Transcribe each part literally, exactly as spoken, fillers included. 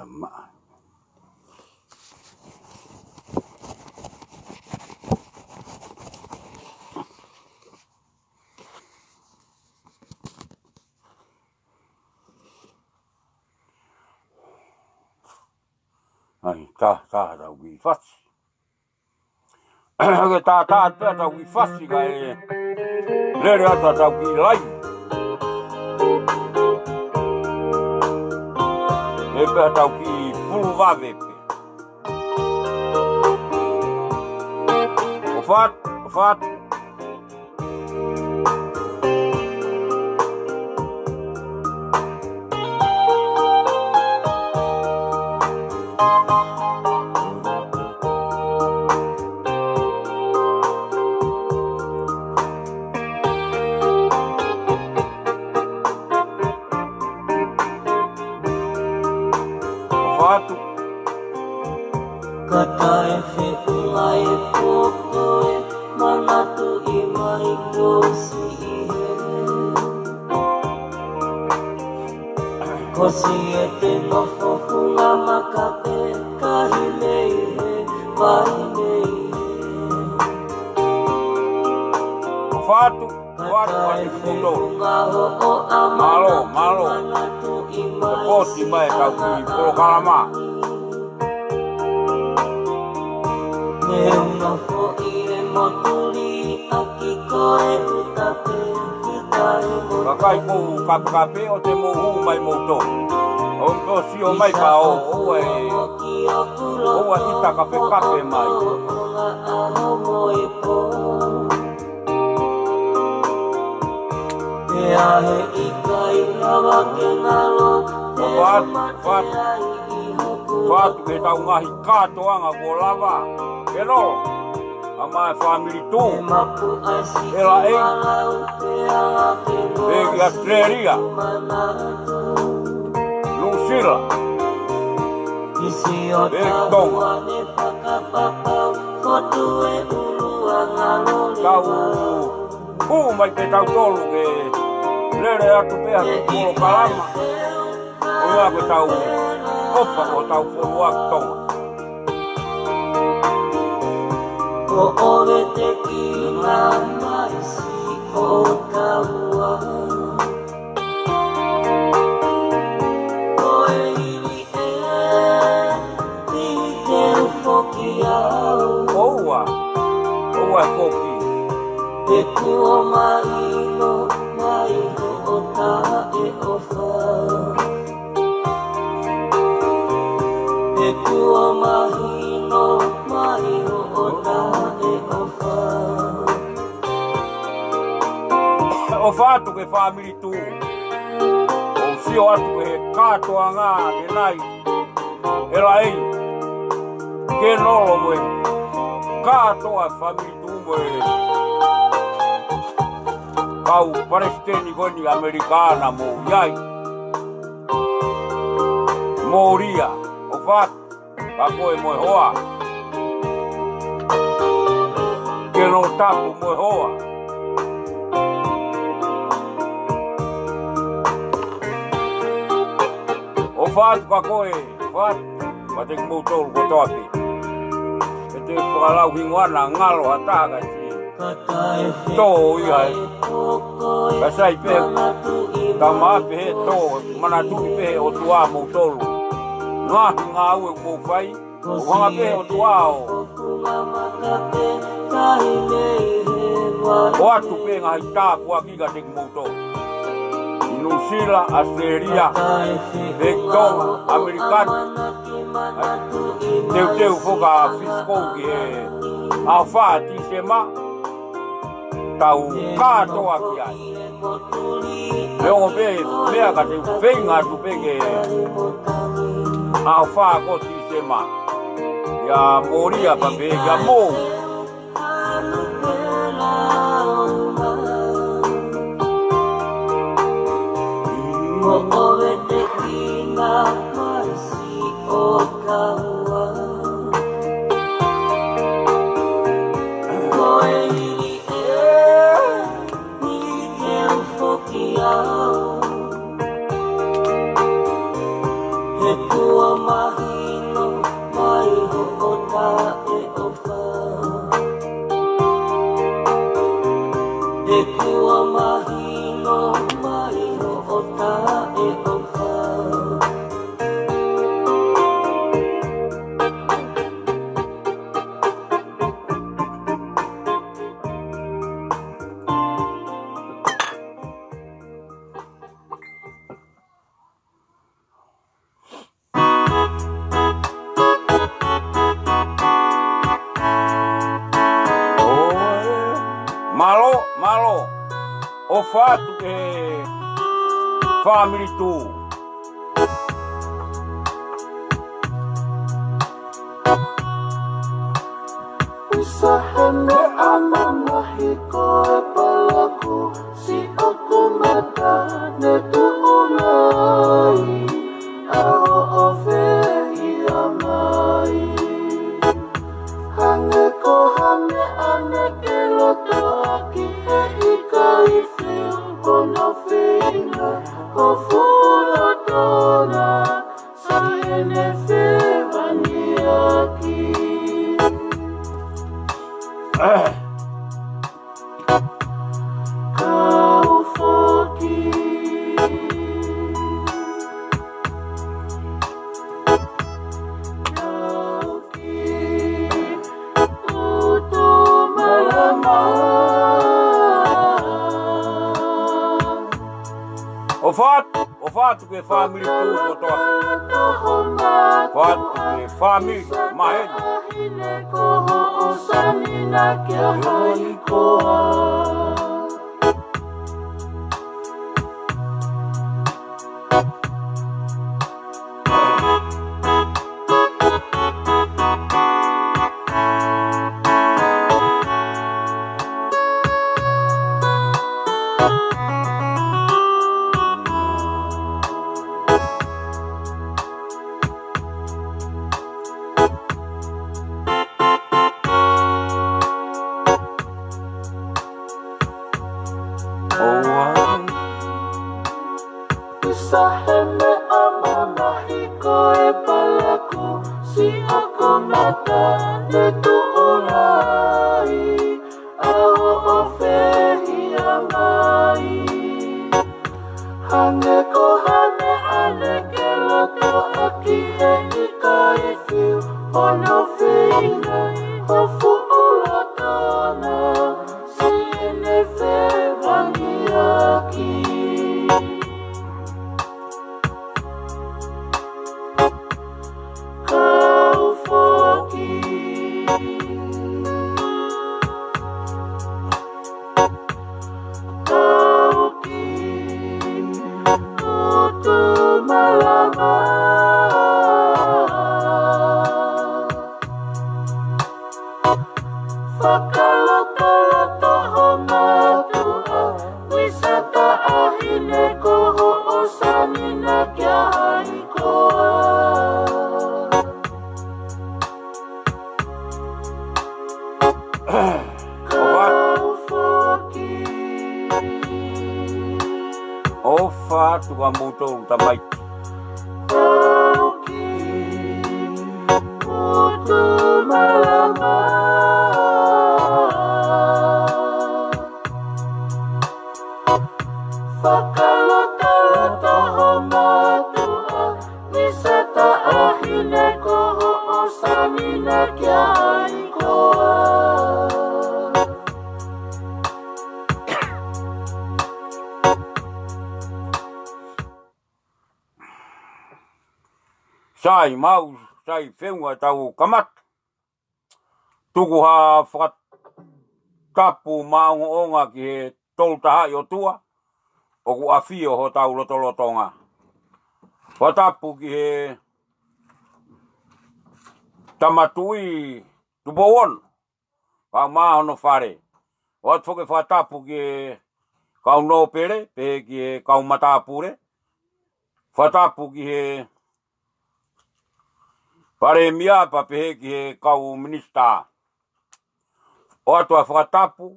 Maʻa. ʻAi, tā, tā, tau kiʻi fasi. Ke tātā pea tau kiʻi fasi kae lele atu ʻetau kiʻi laivi. ʻE pea tau kiʻi pulu vave pē. ʻOfa atu, ʻofa atu. ʻOfa atu. Ka taʻe feʻunga e poko ē, manatuʻi mai ko siʻi hē. Ko siʻete nofo funga maka pē, kahi mei hē, vahi mei hē. ʻOfa atu. Mālō, mālō. Poti mai ʻetau kiʻi polokalama. Kakai kou kapekape ʻoua te mou hū mai mou tō. ʻOua te mou sio mai pea ʻoua ʻe, ʻoua ʻita kapekape mai. ʻOfa atu, ʻofa atu, ʻofa atu ki heʻetau ngaahi kātoanga kuo lava. Ke lolo, ʻa e fāmili Tū. ʻEla ʻEi. Pea ki ʻAositelēlia. Nuʻusila. Pea ki Tonga. Tau hū mai pē tautolu ke lele atu pē ʻetau polokalama. ʻOua ke tau ʻofa ko hotau fonua ko Tonga. Ko ʻOvete ki Mamaisi ʻo Kaua. Ko e ili ē, ʻi te u foki au. ʻOua, ʻoua foki. He kuo mahino mai hoʻo taʻeʻofa. He kuo mahino mai hoʻo taʻeʻofa. ʻOfa atu ki he fāmili Tū. ʻOku ou sio atu ki he kātoanga ʻanenai. ʻEla ʻEi. Ke lolo mo e kātoa fāmili Tū mo e kau palesiteni ko eni ʻAmelika naʻa mou ʻi ai. Mōlia, ʻofa atu. Ka ko e mo e hoa. Ke lolo tapu mo e hoa. ʻOfa atu ka ko e, ʻofa atu. Mate kimoutolu kotoa pē. Ke te fakalauhingoa naʻa ngalo ha taha ka ti. Tō ia ē. Ka sai pē. Tama pē he tō, manatuʻi pē he ʻOtua moutolu. Ngaahi ngāue ʻoku mou fai, ʻoku hanga pē he ʻOtua ʻo ʻoatu pē ngaahi tāpuaki kiate kimoutolu. ʻI Nuʻusila, ʻAositelēlia, pea ki Tonga, ʻAmelika ni. Teuteu foki ʻa Fisikou ki he ʻaho fā Tīsema, tau kātoa ki ai. Neongo pē meʻa ka te u feinga atu pē ke ʻaho fā ko Tīsema. ʻIa mōlia pea pehē kia mou. Mālō, mālō. ʻOfa atu ki he fāmili Tū. Usa he meʻa mamahi ko e palaku, siʻoku mata ne tuʻu lahi, ʻa hoʻo fehiʻa mai. Hangē ko ha meʻa ne ke lotoʻaki, he ʻikai fiu hono feinga, ko fuʻu loto na, sai ʻene fevangiʻaki. Kau foki. Kau ki ʻutu malama. ʻOfa atu, ʻofa atu ki he fāmili Tū kotoa. ʻOfa atu ki he fāmili Maheni. Usa he meʻa mamahi ko e palaku, siʻoku mata ne tuʻu lahi, ʻa hoʻo fehiʻa mai. Hangē ko ha meʻa ne ke lotoʻaki, he ʻikai fiu hono feinga, ko fuʻu loto na, sai ʻene fevangiʻaki. Kau foki. Kau ki ʻutu malama. Fakalotoloto ho mātuʻa, Uisa taʻahine ko hoʻo sanina kia hai koā. Kau foki. ʻOfa atu kia moutolu tamaiki. Kau ki ʻutu malama. Fakalotoloto ho mātuʻa, Uisa taʻahine ko hoʻo sanina kia hai koā. Sai, mau, sai feʻunga tau kamata. Tuku ha fakatapu maʻongoʻonga ki he Tolu Tahaʻi ʻOtua ʻoku ʻafio hotau lotolotonga. Fakatapu ki he Tama Tuʻi Tupou Ono, kae ʻumaʻā hono fale. ʻOatu foki e fakatapu ki he kau nōpele, pehē ki he kau matāpule. Fakatapu ki he Palēmia pea pehē ki he kau minisitā. ʻOatu ʻa e fakatapu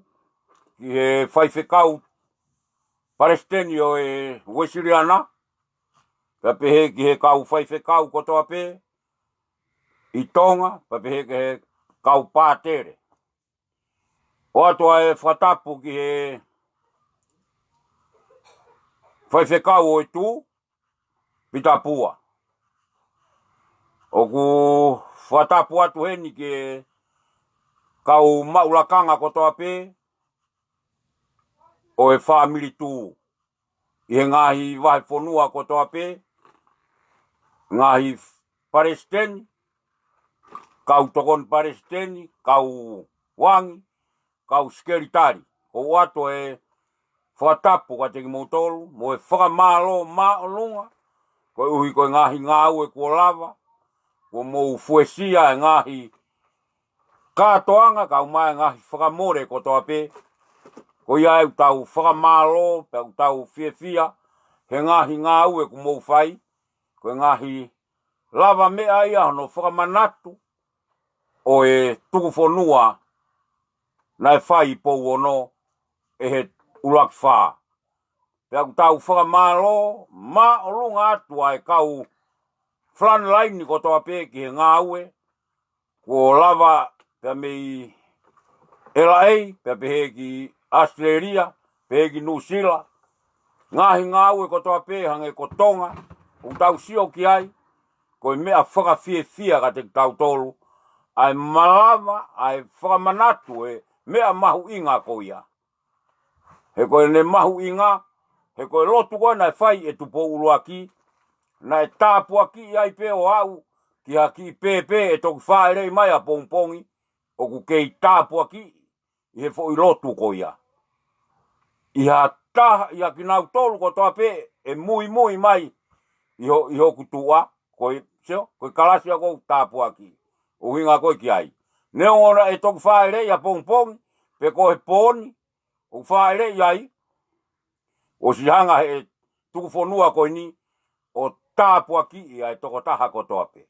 ki he faifekau palesiteni ʻo e Uēsiliana, pea pehē ki he kau faifekau kotoa pē ʻi Tonga, pea pehē ki he kau pātele. ʻOatu ʻa e fakatapu ki he faifekau ʻo e Tū, Pita Pua. ʻOku fakatapu atu heni ki he kau maʻu lakanga kotoa pē ʻo e fāmili Tū ʻi he ngaahi vahefonua kotoa pē, ngaahi palesiteni, kau tokoni palesiteni, kau angi, kau sekelitali, ʻoku ʻoatu e fakatapu kiate kimoutolu, mo e fakamālō māʻolunga, koeʻuhi ko e ngaahi ngāue kuo lava, kuo mou fuesia e ngaahi kātoanga, kae ʻumaʻā e ngaahi fakamole kotoa pē. Ko ia ʻoku tau fakamālō, pea ʻoku tau fiefia he ngaahi ngāue kuo mou fai, ko e ngaahi lavameʻa ia hono fakamanatu ʻo e tukufonua naʻe fai ʻi Pouono ʻe he ʻUluaki Fā. Pea ʻoku tau fakamālō māʻolunga atu ʻa e kau frontline kotoa pē ki he ngāue kuo lava, pea mei L A, pea pehē ki ʻAositelēlia, pehē ki Nuʻusila. Ngaahi ngāue kotoa pē hangē ko Tonga, ʻoku tau sio ki ai, ko e meʻa fakafiefia kiate kitautolu ʻa e malava, ʻa e fakamanatu e meʻa mahuʻinga ko ia. He ko ʻene mahuʻinga, he ko e lotu ko ē naʻe fai ʻe Tupou ʻUluaki, naʻe tāpuakiʻi ai pē ʻo aʻu ki ha kiʻi pēpē ʻe toki fāʻeleʻi mai ʻapongipongi, ʻoku kei tāpuakiʻi ʻi he foʻi lotu ko ia. ʻI ha taha, ʻi ha kinautolu kotoa pē ʻe muimui mai ʻi ho-, ʻi hoku tuʻa, ko e, sio, ko e kalasi ʻoku ou tāpuakiʻi. ʻUhinga ko ē ki ai. Neongo naʻe toki fāʻeleʻi ʻapongipongi, pe ko e pooni, ʻoku fāʻeleʻi ai, ʻosi hanga he tukufonua ko eni ʻo tāpuakiʻi ʻa e tokotaha kotoa pē.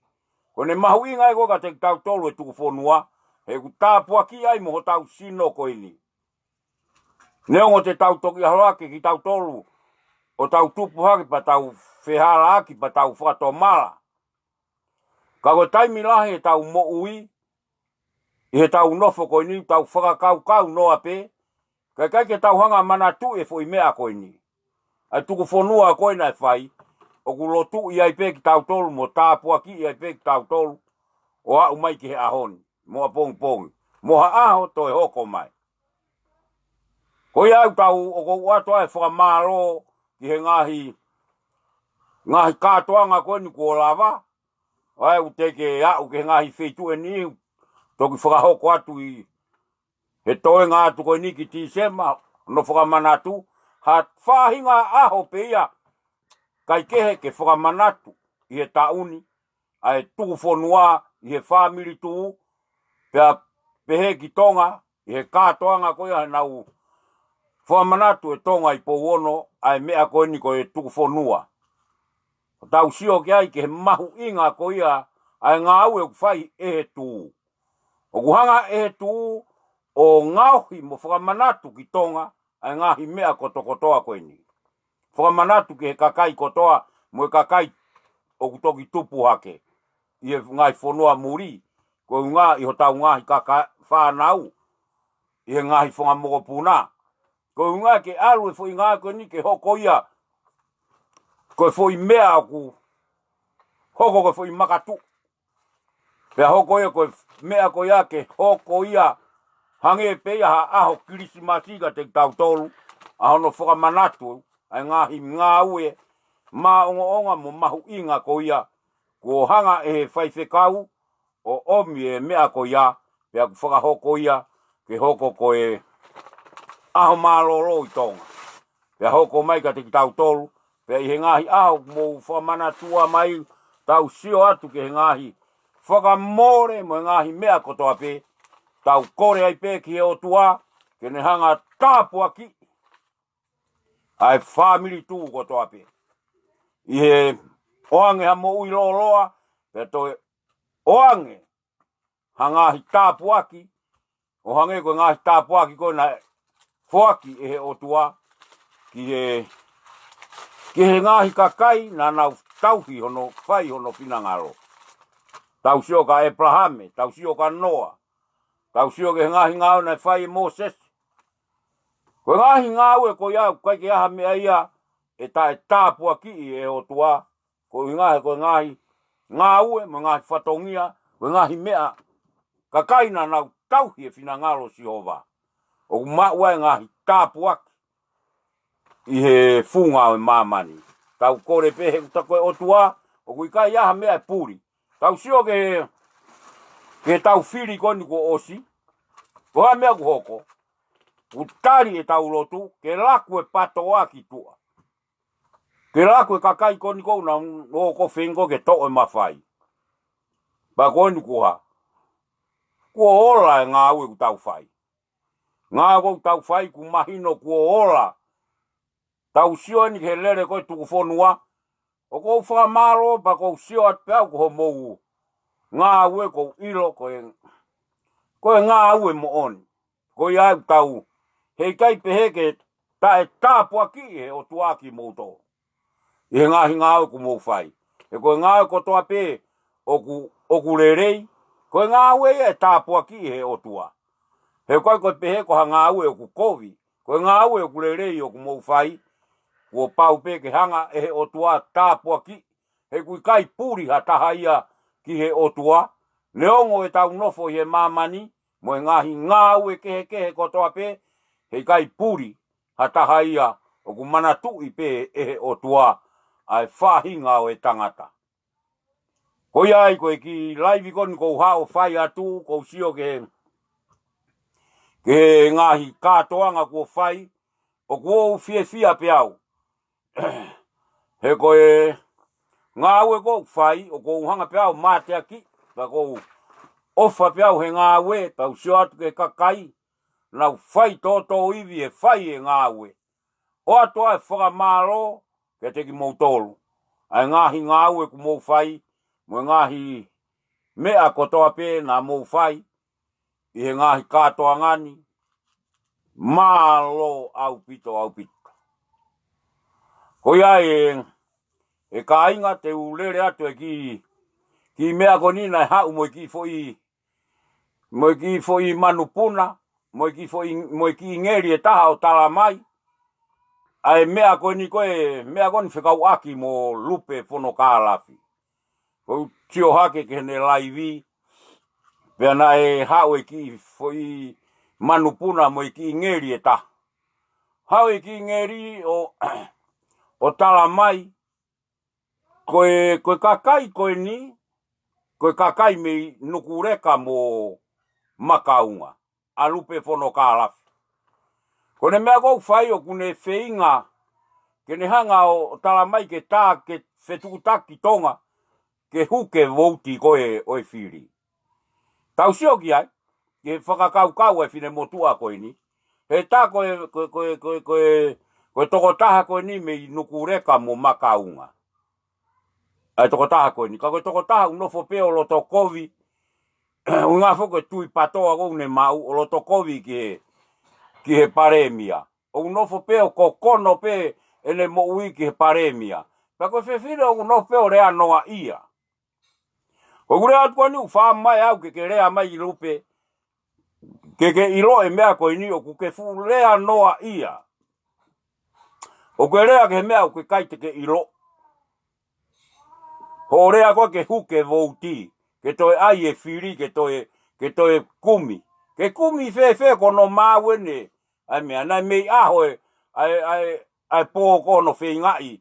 Ko ʻene mahuʻinga ē ko ē kiate kitautolu e tukufonua, he ʻoku tāpuakiʻi ai mo hotau sino ko eni. Neongo te tau toki ʻalu hake kitautolu, ʻo tau tupu hake pea tau fehālaaki pea tau fakatomala. Ka ko e taimi lahi ʻetau moʻui, ʻi heʻetau nofo ko eni, tau fakakaukau noa pē, kae ʻikai ke tau hanga ʻo manatuʻi e foʻi meʻa ko eni. ʻA e tukufonua ko ē naʻe fai, ʻoku lotuʻi ai pē kitautolu, mo tāpuakiʻi ai pē kitautolu, ʻo aʻu mai ki he ʻaho ni, mo ʻapongipongi, mo ha ʻaho toe hoko mai. Ko ia ʻoku tau, ʻoku ou ʻoatu ʻa e fakamālō ki he ngaahi, ngaahi kātoanga ko eni kuo lava, ʻa ia ʻoku teʻeki aʻu ki he ngaahi feituʻu eni, toki fakahoko atu ʻi he toenga atu ko eni ki Tīsema, hono fakamanatu, ha faʻahinga ʻaho pē ia, kae kehe ke fakamanatu ʻi he taʻu ni, ʻa e tukufonua ʻi he fāmili tuʻu, pea pehē ki Tonga, ʻi he kātoanga ko ia naʻa nau fakamanatu ʻe Tonga ʻi Pouono, ʻa e meʻa ko eni ko e tukufonua. ʻO tau sio ki ai ki he mahuʻinga ko ia, ʻa e ngāue ʻoku fai ʻe he tuʻu. ʻOku hanga ʻe he tuʻu ʻo ngaohi mo fakamanatu ki Tonga, ʻa e ngaahi meʻa kotokotoa ko eni. Fakamanatu ki he kakai kotoa, mo e kakai ʻoku toki tupu hake ʻi he ngaahi fonua muli, ko e ʻuhinga ʻi hotau ngaahi kakai fānau, ʻi he ngaahi fonua mokopuna. Ko e ʻuhinga ke ʻalu e foʻi ngāue ko eni ke hoko ia ko e foʻi meʻa ʻoku hoko ko e foʻi makatuʻu. Pea hoko ia ko e meʻa ko ia ke hoko ia hangē pē ia ha ʻaho Kilisimasi kiate kitautolu, ʻa hono fakamanatu ʻa e ngaahi ngāue maʻongoʻonga mo mahuʻinga ko ia, kuo hanga ʻe he faifekau ʻo ʻomi e meʻa ko ia, pea ʻoku fakahoko ia ke hoko ko e ʻaho mālōlō ʻi Tonga. Pea hoko mai kiate kitautolu, pea ʻi he ngaahi ʻaho mou fakamanatua mai, tau sio atu ki he ngaahi fakamole mo e ngaahi meʻa kotoa pē, tau kole ai pē ki he ʻOtua, ke ne hanga tāpuakiʻi ʻa e fāmili tuʻu kotoa pē. ʻI he ʻoange ha moʻui lōloa, pea toe ʻoange ha ngaahi tāpuaki, ʻo hangē ko e ngaahi tāpuaki ko ē naʻe foaki ʻe he ʻOtua ki he, ki he ngaahi kakai naʻa nau tauhi hono fai hono finangalo. Tau sio kia ʻĒpalahame, tau sio kia Noa, tau sio ki he ngaahi ngāue naʻe fai ʻe Mōsese. Ko e ngaahi ngāue ko ia, ʻoku ʻikai ke ʻi ai ha meʻa ia ʻe taʻe tāpuakiʻi ʻe he ʻOtua, ko e ʻuhinga he ko e ngaahi ngāue mo e ngaahi fatongia, ko e ngaahi meʻa, kakai naʻa nau tauhi e finangalo ʻo Sihova, ʻoku maʻu ai e ngaahi tāpuaki ʻi he funga ʻo e māmani. Tau kole pē he ʻoku ta ko e ʻOtua, ʻoku ʻikai ʻi ai ha meʻa ʻe puli. Tau sio ki he, ki heʻetau fili ko eni kuo ʻosi, ko e hā e meʻa kuo hoko. ʻoku tali ʻetau lotu, ke laku e patoa ki tuʻa. Ke laku e kakai ko eni ʻoku nau ō ko ē feinga ko ē ke toʻo e mafai. Pea ko eni kuo hā. Kuo ola e ngāue ʻoku tau fai. Ngāue ʻoku tau fai ʻoku mahino kuo ola. Tau sio eni ki he lele ko ē tuku fonua. ʻOku ou fakamālō pea ʻoku ou sio atu pē au ko hoʻomou ngāue ʻoku ou ʻilo ko e, ko e ngāue moʻoni. Ko ia ʻoku tau, heʻikai pehē ke taʻe tāpuakiʻi ʻe he ʻOtua kimoutolu ʻi he ngaahi ngāue ʻoku mou fai. He ko e ngāue kotoa pē ʻoku, ʻoku lelei, ko e ngāue ia ʻe tāpuakiʻi ʻe he ʻOtua. He ʻoku ʻikai ko e pehē ko ha ngāue ʻoku kovi, ko e ngāue ʻoku lelei ʻoku mou fai, kuo pau pē ke hanga ʻe he ʻOtua tāpuakiʻi, he ʻoku ʻikai puli ha taha ia ki he ʻOtua, neongo ʻetau nofo ʻi he māmani, mo e ngaahi ngāue kehekehe kotoa pē, heʻikai puli ha taha ia ʻoku manatuʻi pē ʻe he ʻOtua ʻa e faʻahinga ʻo e tangata. Ko ia ai ko e kiʻi laivi ko eni ʻoku ou haʻu ʻo fai atu, ʻoku ou sio ki he, ki he ngaahi kātoanga kuo fai, ʻoku ou fiefia pē au. He ko e ngāue ʻoku ou fai, ʻoku ou hanga pē au ʻo mateaki, pea ʻoku ou ʻofa pē au he ngāue, pea u sio atu ki he kakai, nau fai tōtōivi he fai e ngāue. ʻOatu ʻa e fakamālō kiate kimoutolu. ʻA e ngaahi ngāue ʻoku mou fai, mo e ngaahi meʻa kotoa pē naʻa mou fai, ʻi he ngaahi kātoanga ni, mālō ʻaupito, ʻaupito. Ko ia e, e kāinga te u lele atu e kiʻi, kiʻi meʻa ko eni naʻe haʻu mo e kiʻi foʻi, mo e kiʻi foʻi manupuna, mo e kiʻi foʻi, mo e kiʻi ngeli ʻe taha ʻo tala mai. ʻA e meʻa ko eni ko e, meʻa ko eni fekauʻaki mo Lupe Fonokalafi. ʻOku ou sio hake ki heʻene laivi, pea naʻe haʻu e kiʻi foʻi manupuna mo e kiʻi ngeli ʻe taha. Haʻu e kiʻi ngeli ʻo, ʻo tala mai, ko e, ko e kakai ko eni, ko e kakai mei Nukuleka mo Makaunga, ʻa Lupe Fonokalafi. Ko ʻene meʻa ʻoku fai ʻoku ne feinga, ke ne hanga ʻo tala mai ke tā, ke fetuʻutaki Tonga, ke huke vouti ko ē ʻo e fili. Tau sio ki ai, ke fakakaukau e finemotuʻa ko eni. He tā ko e, ko e, ko e, ko e, ko e, ko e tokotaha ko eni mei Nukuleka mo Makaunga. ʻA e tokotaha ko eni. Ka ko e tokotaha ʻoku nofo pē ʻo loto kovi, ʻuhinga foki ko e tui patoa ʻoku ne maʻu ʻo loto kovi ki he, ki he palēmia. ʻOku nofo pē ʻo kokono pē ʻene moʻui ki he palēmia. Pea ko e fefine ʻoku nofo pē ʻo lea noaʻia. ʻOku ou lea atu ko eni ʻoku faʻa mai au ke ke lea mai Lupe, ke ke ʻilo e meʻa ko eni ʻoku ke fuʻu lea noaʻia. ʻOku ke lea ki he meʻa ʻoku ʻikai te ke ʻilo. Hoʻo lea ko ē ke huke vouti, ke toe ʻai e fili, ke toe, ke toe kumi. Ke kumi fēfē ko hono maau ʻene, ʻa e meʻa, naʻe mei ʻaho e, ʻa e, ʻa e, ʻa e pō ko hono feingaʻi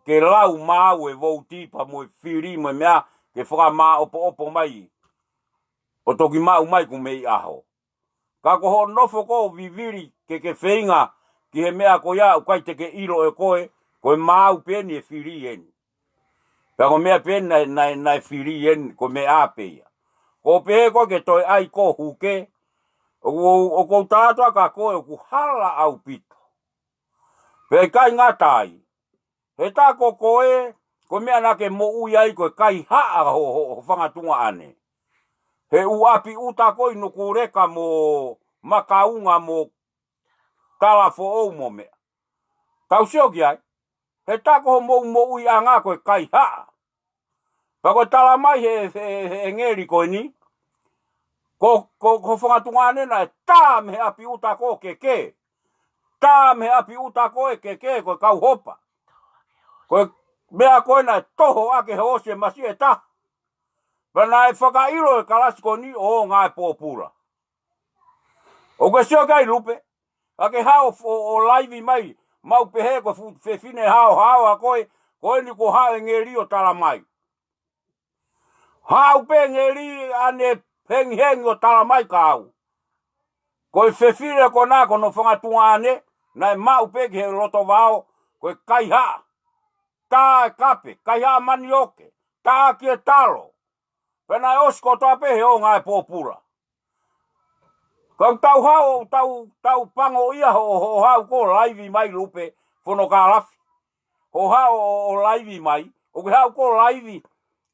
ke lau maau e vouti pea mo e fili mo e meʻa ke fakamāʻopoʻopo mai. ʻO toki maʻu mai kuo mei ʻaho. Ka ko hoʻo nofo ko ē ʻo vivili ke ke feinga ki he meʻa ko ia ʻoku ʻikai te ke ʻilo ʻe koe, ko e maau pē eni e fili eni. Pea ko e meʻa pē eni naʻe, naʻe, naʻe fili eni, ko e meʻa pē ia. Ko e pehē ko ē ke toe ʻai ko ē huke, ʻoku ou, ʻoku ou tala atu kia koe ʻoku hala ʻaupito. Pea ʻikai ngata ai. He tā ko koe, ko e meʻa naʻa ke moʻui ai ko e kaihaʻa ho, ho, ho fanga tuongaʻane. He ʻū ʻapi ʻuta ko ē ʻi Nukuleka mo Makaunga mo Talafoʻou mo meʻa. Tau sio ki ai. He tā ko hoʻomou moʻuiʻanga ko e kaihaʻa. Pea ko e tala mai he, he, he, he ngeli ko eni. Ko, ko, ko e fanga tuongaʻane naʻe tā mei he ʻapi ʻuta ko ē ke kē. Tā mei he ʻapi ʻuta ko ē ke kē, ko e kau hopa. Ko e meʻa ko ē naʻe toho ʻaki he ʻosi e masiʻi ʻe taha. Pea naʻe fakaʻilo e kalasi ko eni ʻo ngāue pōpula. ʻOku ke sio ki ai Lupe. Ka ke haʻu ʻo, ʻo laivi mai, maʻu pehē ko e fuʻu fefine haohaoa koe, ko eni kuo haʻu e ngeli ʻo tala mai. Haʻu pē ngeli ʻa ʻene hengihengi ʻo tala mai kia au. Ko e fefine ko ena ko hono fanga tuongaʻane, naʻe maʻu pē ki he loto vao, ko e kaihaʻa. Tā e kape, kaihaʻa manioke, tā ki e talo. Pea naʻe ʻosi kotoa pē he ō ngāue pōpula. Ka ʻoku tau haʻu, ʻoku tau, tau pango ia hoʻo, hoʻo haʻu ko ē ʻo laivi mai Lupe Fonokalafi. Hoʻo haʻu ʻo, ʻo laivi mai, ʻoku ke haʻu ko ē ʻo laivi,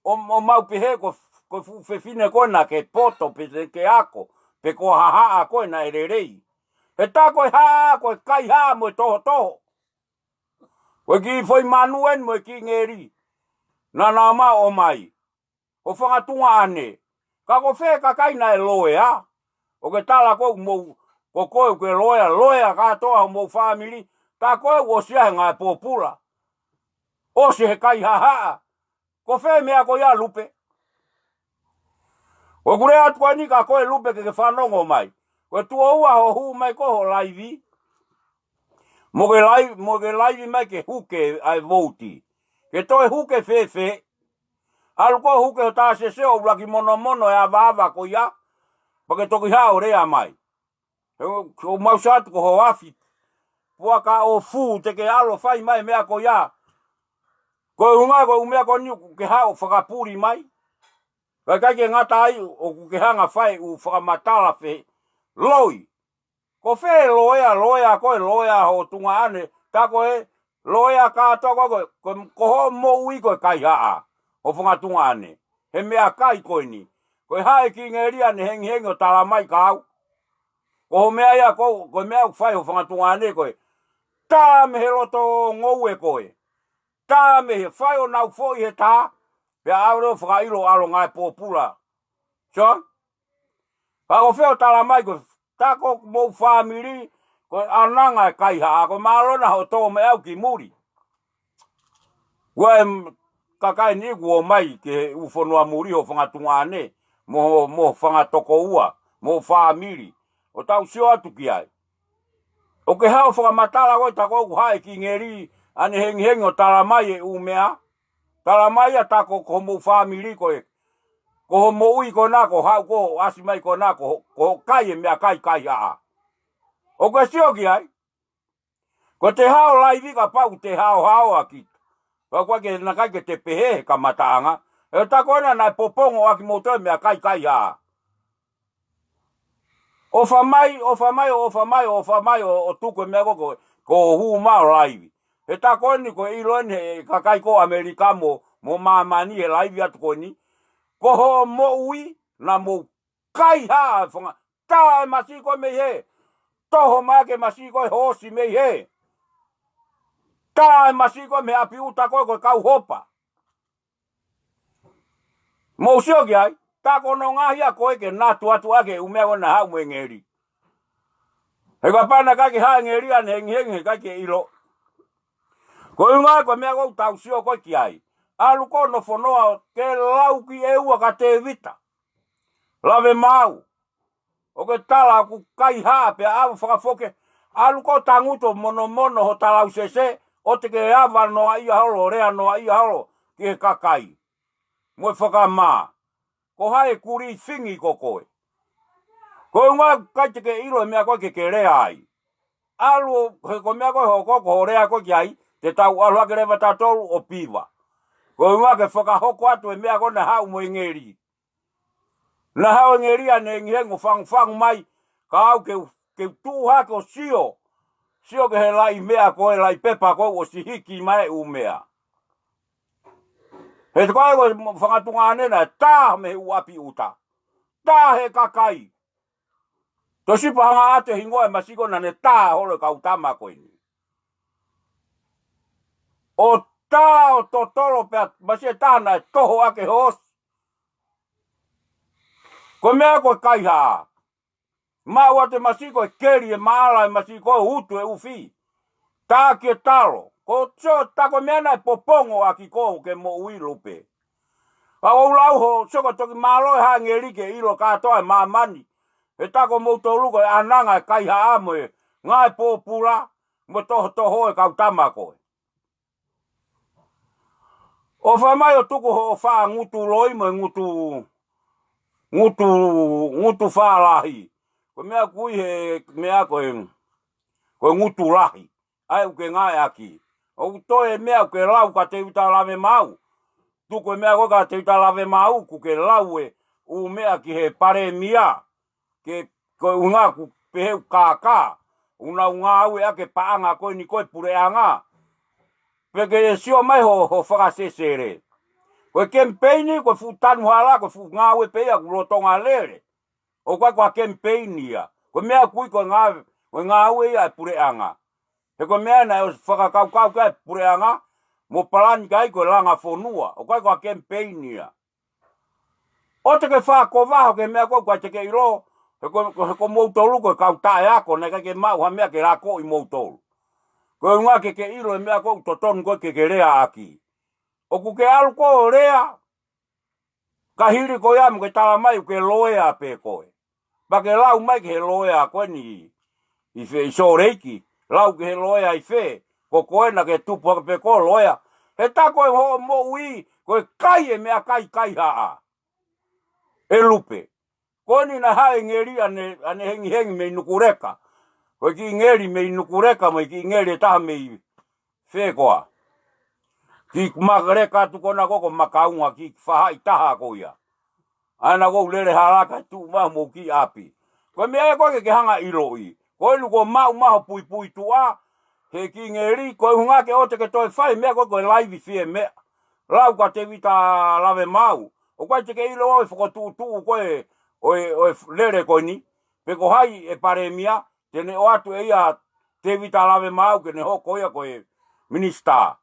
ʻo, ʻo maʻu pehē ko, ko e fuʻu fefine ko ena ke poto, pe te ke ako, pe ko e haʻa ko ena ʻe lelei. He tā ko e haʻa, ko e kaihaʻa mo e tohotoho. Ko e kiʻi foʻi manu eni mo e kiʻi ngeli. Naʻa nau ō mai. Hoʻo fanga tuongaʻane. Ka ko fē e kakai naʻe loea? ʻOku ke tala ko ē ʻoku mou, ko koe ʻoku ke loea, loea kātoa homou fāmili. Tā ko ē ʻoku ʻosi ia he ngāue pōpula. ʻOsi he kaihaʻa. Ko fē e meʻa ko ia Lupe? ʻOku ou lea atu ko eni kia koe Lupe ke ke fanongo mai. Ko e tuʻo ua hoʻo hū mai ko ē hoʻo laivi. Mo ke lai-, mo ke laivi mai ke huke ʻa e vouti. Ke toe huke fēfē? ʻAlu ko ē ʻo huke ho tā sese ʻo ʻuluaki monomono e avaava ko ia. Pea ke toki haʻu ʻo lea mai. He ʻoku mau sio atu ko hoʻo afi puaka ʻo fū te ke ʻalu ʻo fai mai e meʻa ko ia. Ko e ʻuhinga ko e ʻū meʻa ko eni ʻoku ke haʻu ʻo fakapuli mai. Ka ʻikai ke ngata ai ʻoku ke hanga ʻo fai e ʻū fakamatala feloi. Ko fē e loea, loea ko ē, loea hoʻo tuongaʻane, tā ko ē, loea kātoa ko ē, ko, ko, ko hoʻo moʻui ko e kaihaʻa, hoʻo fanga tuongaʻane, he meʻakai ko eni. Ko e haʻu e kiʻi ngeli ʻanehengihengi ʻo tala mai kia au. Ko hoʻo meʻa ia ko, ko e meʻa ʻoku fai hoʻo fanga tuongaʻane ko e tā mei he loto ngoue ko ē. Tā mei he fai ʻo nau foʻi he tā, pea ʻalu ʻo fakaʻilo ʻalu ngāue pōpula. Sio? Ka ko fē ʻoku tala mai ko e tā ko ē homou fāmili, ko e ʻananga e kaihaʻa, ko e mālō na hoʻo tō mai au ki muli. Ua e m-, kakai ni kuo ō mai ki he ʻū fonua muli hoʻo fanga tuongaʻane, mo, mo fanga tokoua, mo fāmili, ʻo tau sio atu ki ai. ʻOku ke haʻu ʻo fakamatala ko ē tā ko ē ʻoku haʻu e kiʻi ngeli ʻanehengihengi ʻo tala mai e ʻū meʻa. Tala mai ia tā ko, ko homou fāmili ko ē. Ko hoʻo moʻui ko ena ko e haʻu ko ē ʻo ʻasi mai ko ena ko, ko hoʻo kai e meʻakai kaihaʻa. ʻOku ke sio ki ai? Ko ʻete haʻu ʻo laivi kapau te haohaoa kita. Pea ʻoku ʻikai ke naʻe ʻikai ke te pehē he kamataʻanga. He tā ko ena naʻe popongo ʻaki moutolu e meʻakai kaihaʻa. ʻOfa mai, ʻofa mai, ʻofa mai, ʻofa mai, ʻo, ʻo tuku e meʻa ko ē, ko, ko hoʻo hū mai ʻo laivi. He tā ko eni ko e ʻilo eni he kakai ko ē ʻAmelika mo, mo māmani he laivi atu ko eni. Ko hoʻo moʻui naʻa mou kaihaʻa e fanga. Tā e masiʻi ko ē mei hē. Toho mai ʻaki e masiʻi ko ē hoosi mei hē. Tā e masiʻi ko ē mei ʻapi ʻuta ko ē ko e kau hopa. Mou sio ki ai, tā ko hono ngaahi ia ko ē ke natu atu ʻaki e ʻū meʻa ko ē naʻe haʻu mo e ngeli. He kapau naʻe ʻikai ke haʻu e ngeli ʻanehengihengi he ʻikai ke ʻilo. Ko e ʻuhinga ko e meʻa ʻoku tau sio ko ē ki ai. ʻAlu ko ē hono fonoa ʻo ke lau ki ʻEua kia Tēvita. Lave maau. ʻOku ke tala ʻoku kaihaʻa pea ʻave ʻo fakafoki. ʻAlu ko ē ʻo tangutu ʻo monomono ho talausese, ʻoua te ke ava noaʻia holo, lea noaʻia holo ki he kakai mo e fakamā. Ko hai e kulifingi ko koe? Ko e ʻuhinga ʻikai te ke ʻilo e meʻa ko ē ke ke lea ai. ʻAlu ʻo, he ko e meʻa ko ē hoʻo ko, ko hoʻo lea ko ē ki ai, te tau ʻalu hake leva tautolu ʻo piva. Ko e ʻuhinga ke fakahoko atu e meʻa ko ē naʻe haʻu mo e ngeli. Naʻe haʻu e ngeli ʻanehengihengi ʻo fangufangu mai, ka au ke u, ke u tuʻu hake ʻo sio. Sio ki he laʻi meʻa ko ē, laʻi pepa ko ē ʻosi hiki mai e ʻū meʻa. He te koe ko e fanga tuongaʻane naʻe tā mei he ʻū ʻapi ʻuta. Tā he kakai. Tosipa hanga ʻo ʻatu e hingoa e masiʻi ko ē naʻa ne tā holo e kau tama ko eni. ʻO tā ʻo totolo pea masiʻi e taha naʻe toho ʻaki e hoosi. Ko e meʻa ko e kaihaʻa. Maʻu atu e masiʻi ko ē keli e maʻala e masiʻi ko ē utu e ʻufi. Tā ki e talo. Ko e sio tā ko e meʻa naʻe popongo ʻaki koe ke moʻui Lupe. Ka ʻoku ou lau hoʻo sio ko e toki mālō e haʻa ngeli ke ʻilo kātoa e māmani. He tā ko moutolu ko e ʻananga e kaihaʻa mo e ngāue pōpula mo e tohotoho e kau tama ko ē. ʻOfa mai ʻo tuku hoʻo fā ngutu loi mo e ngutu, ngutu, ngutu fālahi. Ko e meʻa ʻoku ui he meʻa ko e, ko e ngutu lahi. ʻA ia ʻoku ke ngāueʻaki. ʻOku toe meʻa ʻoku ke lau kia Tēvita Lavemaau. Tuku e meʻa ko ē kia Tēvita Lavemaau, ʻoku ke lau e ʻū meʻa ki he palēmia. Ke, ko e ʻuhinga ʻoku pehē ʻoku kākā. ʻOku nau ngāueʻaki e paʻanga ko eni ko e puleʻanga. Pea ke sio mai ho, ho fakasesele. Ko e kemipeini, ko e fuʻu tanu hala, ko e fuʻu ngāue pē ia ʻoku lolotonga lele. ʻOku ʻikai ko ha kemipeini ia. Ko e meʻa ʻoku ui ko e ngā-, ko e ngāue ia e puleʻanga. He ko e meʻa naʻe ʻosi fakakaukau ki ai e puleʻanga, mo palani ki ai ko e langa fonua. ʻOku ʻikai ko ha kemipeini ia. ʻOua te ke fakakovaho ki he meʻa ko ē ʻoku ʻikai te ke ʻilo, he ko, he ko moutolu ko e kau taʻeako, naʻe ʻikai ke maʻu ha meʻa ke lakoʻi moutolu. Ko e ʻuhinga ke ke ʻilo e meʻa ko ē ʻoku totonu ko ē ke ke leaʻaki. ʻOku ke ʻalu ko ē ʻo lea, ka hili ko ia mo ke tala mai ʻoku ke loea pē koe. Pea ke lau mai ki he loea ko eni ʻi fē, ʻi Sōleki, lau ki he loea ʻi fē, ko koe naʻa ke tupu hake pē ko e loea. He tā ko e hoʻo moʻui, ko e kai e meʻakai kaihaʻa. ʻE Lupe. Ko eni naʻe haʻu e ngeli ʻanehengihengi mei Nukuleka. Ko e kiʻi ngeli mei Nukuleka, mo e kiʻi ngeli ʻe taha mei fē koā. Kiʻi makaleka atu ko ena ko, ko Makaunga kiʻi fahaʻi taha ko ia. ʻA ena ʻoku lele hala ka tuʻu mai homou kiʻi ʻapi. Ko e meʻa ia ko ē ke ke hanga ʻiloʻi. Ko eni kuo maʻu mai ho puipuituʻa, he kiʻi ngeli, ko e ʻuhinga ke ʻoua te ke toe fai e meʻa ko ē ko e laivi fie meʻa. Lau kia Tēvita Lavemaau. ʻOku ʻikai te ke ʻilo e fokotuʻutuʻu ko ē, ʻo e, ʻo e lele ko eni. Pe ko hai e palēmia, te ne ʻoatu ʻe ia Tēvita Lavemaau ke ne hoko ia ko e minisitā.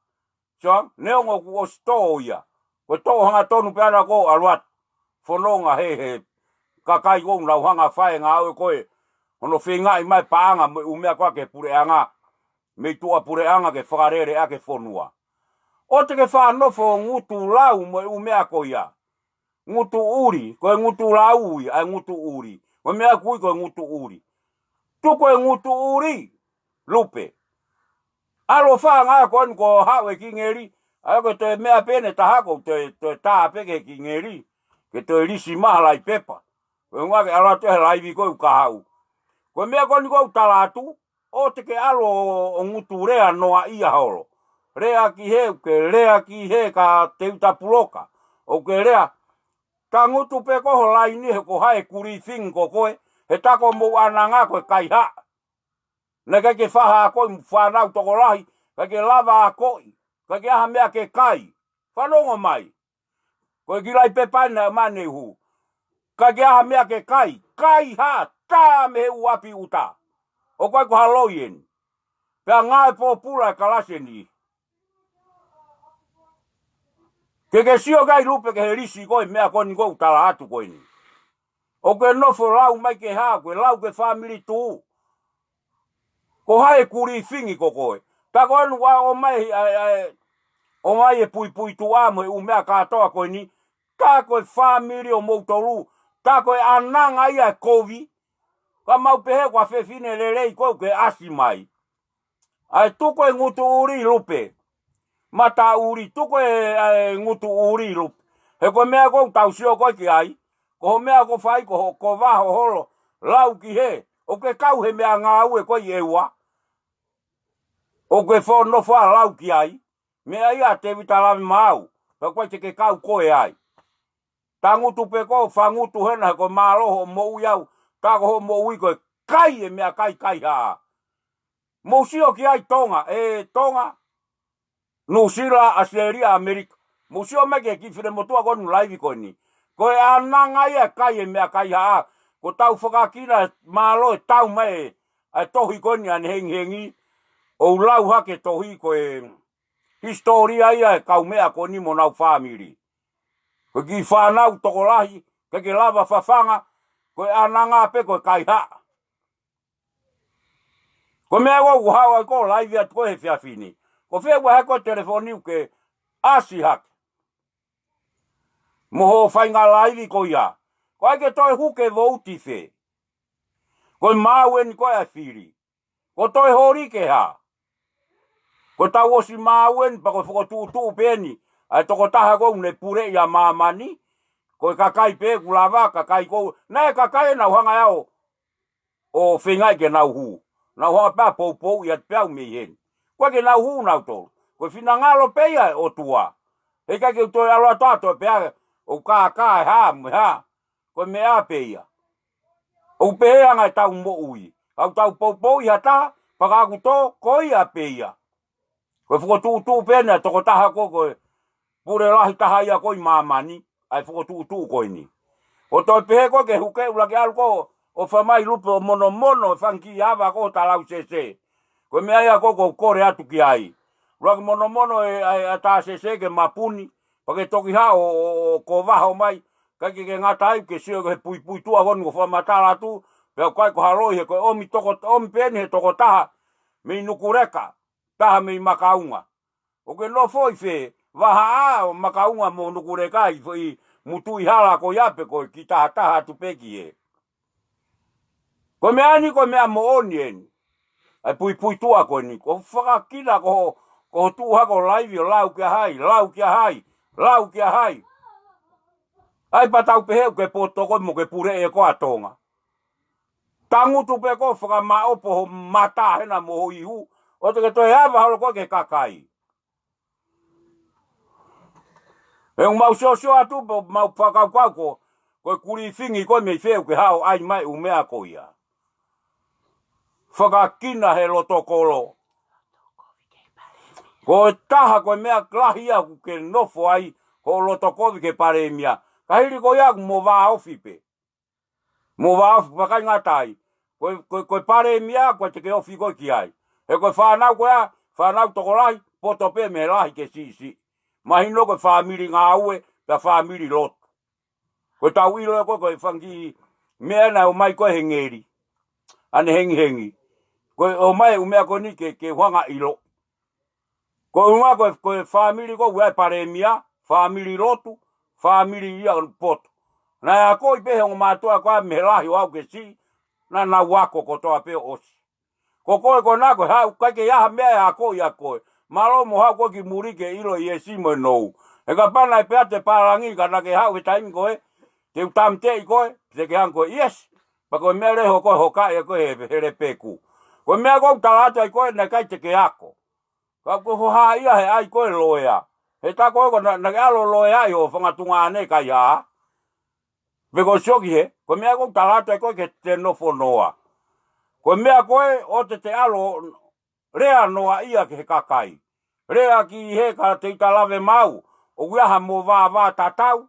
Sio, neongo kuo ʻosi tō ia. Ko e tō hangatonu pē ʻana ko ē ʻalu atu. Fononga he, he kakai ko ē ʻoku nau hanga fai e ngāue ko ē. Hono feingaʻi mai paʻanga mo e ʻū meʻa ko ē ki he puleʻanga. Mei tuʻa puleʻanga ke fakalele ʻaki e fonua. ʻOua te ke faʻa nofo ʻo ngutu lau mo e ʻū meʻa ko ia. Ngutu ʻuli, ko e ngutu lau ia, ʻa e ngutu ʻuli. Ko e meʻa ʻoku ui ko e ngutu ʻuli. Tuku e ngutu ʻuli, Lupe. ʻAlu ʻo fanga ko eni ko haʻu e kiʻi ngeli, ʻa ia ko e toe meʻa pē ʻe taha ko e toe, toe tā pē ki he kiʻi ngeli, ke toe lisi mai ha laipepa. Ko e ʻuhinga ke ʻalu atu he laivi ko ē ʻoku ka haʻu. Ko e meʻa ko eni ʻoku ou tala atu, ʻoua te ke ʻalu ʻo, ʻo ngutu lea noaʻia holo. Lea ki he, ʻoku ke lea ki he kia Tēvita Puloka. ʻOku ke lea, tangutu pē ko ho laini he ko hai e kulīfingi ko koe, he tā ko hoʻomou ʻananga ko e kaihaʻa. Naʻe ʻikai ke faha ko e fānau tokolahi, ʻikai ke lava akoʻi, ʻikai ke ʻi ai ha meʻa ke kai. Fanongo mai. Ko e kiʻi laipepa ena ʻoku mane hū. ʻIkai ke ʻi ai ha meʻa ke kai, kaihaʻa, tā mei he ʻū ʻapi ʻuta. ʻOku ʻikai ko ha loi eni. Pea ngāue pōpula e kalasi eni. Ke ke sio ki ai Lupe ki he lisi ko e meʻa ko eni ʻoku ou tala atu ko eni. ʻOku ke nofo lau mai ki he hā, ʻoku ke lau ki he fāmili tuʻu. Ko hai e kulīfingi ko koe. Tā ko eni ʻoku ʻomai, ʻa, ʻa, ʻomai e puipuituʻa mo e ʻū meʻa kātoa ko eni. Tā ko e fāmili ʻo moutolu. Tā ko e ʻananga ia e kovi. Ka mau pehē ko ha fefine lelei ko ē ʻoku ke ʻasi mai. ʻAi tuku e ngutu ʻuli Lupe. Mata ʻuli tuku e, ʻa e ngutu ʻuli Lupe. He ko e meʻa ʻoku tau sio ko ē ki ai. Ko hoʻo meʻa ʻoku fai ko hoʻo kova ho holo. Lau ki he. ʻOku ke kau he meʻangāue ko ē ʻi ʻEua. ʻOku ke fo nofo ʻo lau ki ai. Meʻa ia Tēvita Lavemaau. Pea ʻoku ʻikai te ke kau koe ai. Tangutu pē ko e fangutu hena he ko e mālō hoʻo moʻui au. Tā ko hoʻo moʻui ko e kai e meʻakai kaihaʻa. Mou sio ki ai Tonga, ʻe Tonga, Nuʻusila, ʻAositelēlia, ʻAmelika. Mou sio mai ki he kiʻi finemotuʻa ko eni ʻoku laivi ko eni. Ko e ʻananga ia e kai e meʻakaihaʻa. Ko ʻetau fakakina mālō e tau mai e, ʻa e tohi ko eni ʻanehengihengi. ʻOu lau hake tohi ko e hisitōlia ia e kaumeʻa ko eni mo honau fāmili. Ko e kiʻi fānau tokolahi, ʻikai ke lava fafanga, ko e ʻananga pē ko e kaihaʻa. Ko e meʻa ʻoku ou haʻu ai ko e laivi atu ko ē he efiafi ni. Ko fē ʻoku ʻi ai ko e telefoni ʻoku ke ʻasi hake. Mo hoʻo faʻahinga laivi ko ia. Ko hai ke toe hū ke vouti fē. Ko e maau eni ko ē ʻa e fili. Ko e toe holi ke hā. Ko ʻetau ʻosi maau eni pea ko e fokotuʻutuʻu pē eni. ʻA e tokotaha ko ē ʻoku ne puleʻi ʻa māmani. Ko e kakai pē ʻoku lava, kakai ko ē. Naʻe kakai ʻe nau hanga ʻo ʻo feingaʻi ke nau hū. Nau hanga pē ʻo poupouʻi atu pē au mei heni. Ko e ke nau hū nautolu. Ko e finangalo pē ia ʻo e ʻOtua. He ʻikai ke u toe ʻalu atu ʻo toe pehē ʻoku kākā e hā mo e hā. Ko e meʻa pē ia. ʻOku pehē ʻa e anga ʻetau moʻui. ʻOku tau poupouʻi ha taha, pea ka ʻoku tō, ko ia pē ia. Ko e fokotuʻutuʻu pē ʻeni ʻa e tokotaha ko ē, ko e pule lahi taha ia ko ē ʻi māmani, ʻa e fokotuʻutuʻu ko eni. ʻO toe pehē ko ē ke huke ʻuluaki ʻalu ko ē ʻo fai mai lupe ʻo monomono e fanga kiʻi ava ko ē ʻo Talausese. Ko e meʻa ia ko ē ʻoku ou kole atu ki ai. ʻUluaki monomono e, ʻa e, ʻa e Tausese ke mapuni, pea ke toki haʻu ʻo, ʻo, ʻo kovaho mai, ʻikai ke, ke ngata ai ke sio ki he puipuituʻa ko eni ʻoku fakamatala atu, pea ʻoku ʻikai ko ha loi he ko e ʻomi toko, ʻomi pē ʻeni he tokotaha mei Nukuleka, taha mei Makaunga. ʻOku ke nofo ʻi fē, vahaʻa ʻo Makaunga mo Nukuleka ʻi foʻi mutuʻi hala ko ia pe ko e kiʻi tahataha atu pē ki hē. Ko e meʻa ni, ko e meʻa moʻoni ʻeni. ʻA e puipuituʻa ko eni, ko e fakakina ko ho, ko ho tuʻu hake ʻo laivi ʻo lau kia hai, lau kia hai, lau kia hai. ʻAi pea tau pehē ʻoku ke poto ko ē mo ke puleʻi ʻe koe ʻa Tonga. Tangutu pē ko ē ʻo fakamaʻopo ho mata hena mo ho ihu, ʻoua te ke toe ava holo ko ē ki he kakai. He ʻoku mau siosio atu pē ʻoku mau fakakaukau ko, ko e kulīfingi ko ē mei fē ʻoku ke haʻu ʻo ʻai mai e ʻū meʻa ko ia. Fakakina he loto kolo. Ko e taha ko e meʻa lahi ia ʻoku ke nofo ai, hoʻo loto kovi ki he palēmia. Ka hili ko ia ʻoku mo vāofi pē. Mo vāofi pea ʻikai ngata ai. Ko e, ko e, ko e palēmia, ʻoua te ke ofi koe ki ai. He ko e fānau ko ia, fānau tokolahi, poto pē mei he lahi ki he siʻisiʻi. Mahino ko e fāmili ngāue, pea fāmili lotu. Ko e tau ʻilo ko ē, ko e fanga kiʻi meʻa naʻe ʻomai ko ē he ngeli. ʻAne hengihengi. Ko e ʻomai e ʻū meʻa ko eni ke, ke u hanga ʻo ʻilo. Ko e ʻuhinga ko e, ko e fāmili ko ē ʻa e palēmia, fāmili lotu, fāmili ia ʻo poto. Naʻe akoʻi pē he ongo mātuʻa ko ē mei he lahi ʻo aʻu ki he siʻi, naʻa nau ako kotoa pē ʻo ʻosi. Ko koe ko ena ko e haʻu, ʻikai ke ʻi ai ha meʻa ʻe akoʻi ʻa koe. Mālō mo haʻu koe ki muli ke ʻilo e iesi mo e nou. He kapau naʻe pehē atu e pālangi ka naʻa ke haʻu he taimi ko ē, te u tāmateʻi koe, te ke hanga koe, iesi. Pea ko e meʻa leva ko ē hokaʻi ʻe koe he, he lepeku. Ko e meʻa ʻoku ou tala atu ai ko ē naʻe ʻikai te ke ako. Ka ko e hohaʻa ia he ʻai ko ē loea. He tā ko ē ko ena, naʻa ke ʻalu ʻo loea ʻi hoʻo fanga tuongaʻane ʻikai hā. Pe ko e sio ki hē, ko e meʻa ʻoku ou tala atu ai ko ē ke te nofo noa. Ko e meʻa ko ē ʻoua te te ʻalu ʻo lea noaʻia ki he kakai. Lea ki hē ka te u talave maʻu, ʻoku ʻi ai ha mo vāvā tatau,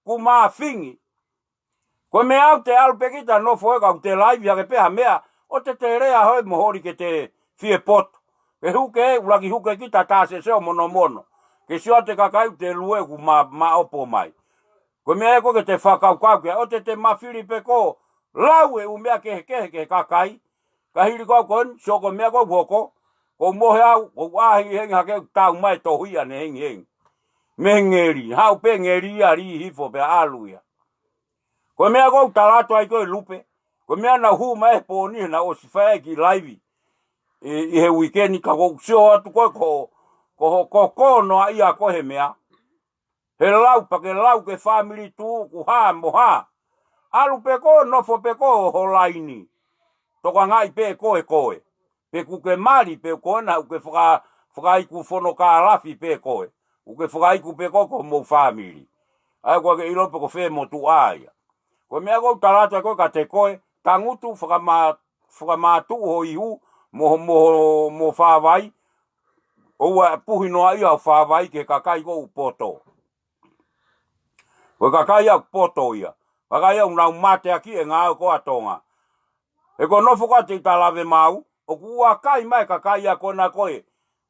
kuo māfingi. Ko e meʻa ʻoku te ʻalu pē kita nofo ē ka ʻoku te laivi hake pē ha meʻa, ʻoua te te lea hē mo holi ke te fie poto. Ke huke, ʻuluaki huke kita Tausese ʻo monomono. Ke sio atu e kakai ʻoku te lue ʻoku ma, maʻopo mai. Ko e meʻa ē ko ē ke te fakakaukau ki ai, ʻoua te te mafili pē koe ʻo lau e ʻū meʻa kehekehe ki he kakai. Ka hili ko ē ko eni, sio ko e meʻa ko ē ʻoku hoko, ʻoku ou mohe au, ʻoku ʻahiʻahi hake ʻoku tau mai e tohi ʻanehengihengi. Mei he ngeli, haʻu pē ngeli ia lī hifo pea ʻalu ia. Ko e meʻa ʻoku ou tala atu ai ko ē Lupe, ko e meʻa naʻa ku hū mai he pō ni he naʻe ʻosi fai e kiʻi laivi ʻi, ʻi he uike ni ka ʻoku ou sio atu ko ē ko, ko hoʻo koko noaʻia ko ē he meʻa. He lau pea ke lau ki he fāmili tuʻu ʻoku hā mo hā. ʻAlu pē koe, nofo pē koe ho laini. Tokangaʻi pē koe koe. Pe ʻoku ke mali, pe ko ena ʻoku ke faka, fakaiku fonokalafi pē koe. ʻOku ke fakaiku pē koe ko hoʻomou fāmili. ʻA ia ʻoku ʻikai ke ʻilo pe ko fē motuʻa ia. Ko e meʻa ʻoku ou tala atu ai ko ē kiate koe, tangutu fakamā, fakamātuʻu ho ihu, mo, mo, mo fāvai, ʻoua ʻe puhi noaʻia ho fāvai ki he kakai ʻoku poto. Ko e kakai ʻoku poto ia. Kakai ʻoku nau mateakiʻi e ngāue ko ē ʻa Tonga. He ko e nofo ko ē ʻa Tevita Lavemaau, ʻoku ʻuakai mai e kakai ia ko ena ko ē.